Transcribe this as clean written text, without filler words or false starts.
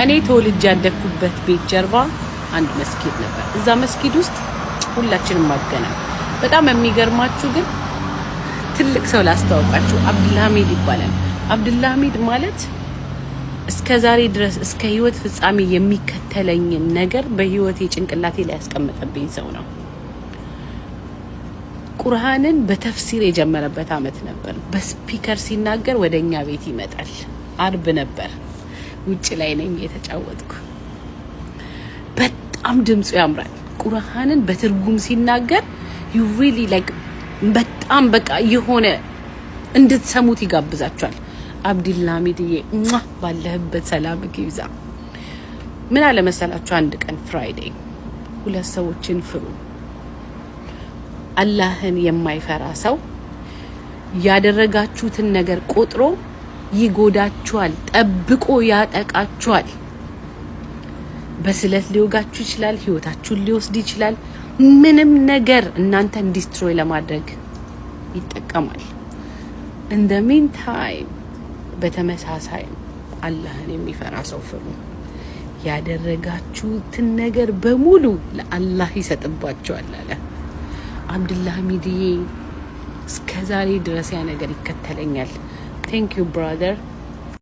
እኔ ተወልጄ ያደግኩበት ቤት ጀርባ አንድ መስጊድ ነበር። እዛ መስጊድ ውስጥ ሁላችንም አድገናል። በጣም የሚገርማችሁ ግን ትልቅ ሰው ላስተዋውቃችሁ፣ አብዱልሐሚድ ይባላል። አብዱልሐሚድ ማለት እስከ ዛሬ ድረስ እስከ ህይወት ፍጻሜ የሚከተለኝን ነገር በህይወቴ ጭንቅላቴ ላይ ያስቀመጠብኝ ሰው ነው። ቁርአንን በተፍሲር የጀመረበት አመት ነበር። በ speaker ሲናገር ወደ እኛ ቤት ይመጣል። አርብ ነበር። ውጭ ላይ ነኝ የተጫወትኩ። በጣም ድምፁ ያምራል። ቁርአንን በትርጉም ሲናገር you really like በጣም በቃ የሆነ እንድትሰሙት ይጋብዛችኋል። አብዲላሚድዬ ባለህበት ሰላም ይብዛ። ምን አለ መሰላችሁ፣ አንድ ቀን Friday ሁለት ሰዎችን ፍሩ። አላህን የማይፈራ ሰው ያደረጋችሁትን ነገር ቆጥሮ ይጎዳችኋል፣ ጠብቆ ያጠቃችኋል። በስለት ሊወጋችሁ ይችላል። ህይወታችሁን ሊወስድ ይችላል። ምንም ነገር እናንተን destroy ለማድረግ ይጠቀማል። In the meantime በተመሳሳይ አላህን የሚፈራ ሰው ፍሩ። ያደረጋችሁትን ነገር በሙሉ ለአላህ ይሰጥባችኋል አለ አብዱላህ ሚድዬ። እስከ ዛሬ ድረስ ያ ነገር ይከተለኛል። Thank you, brother.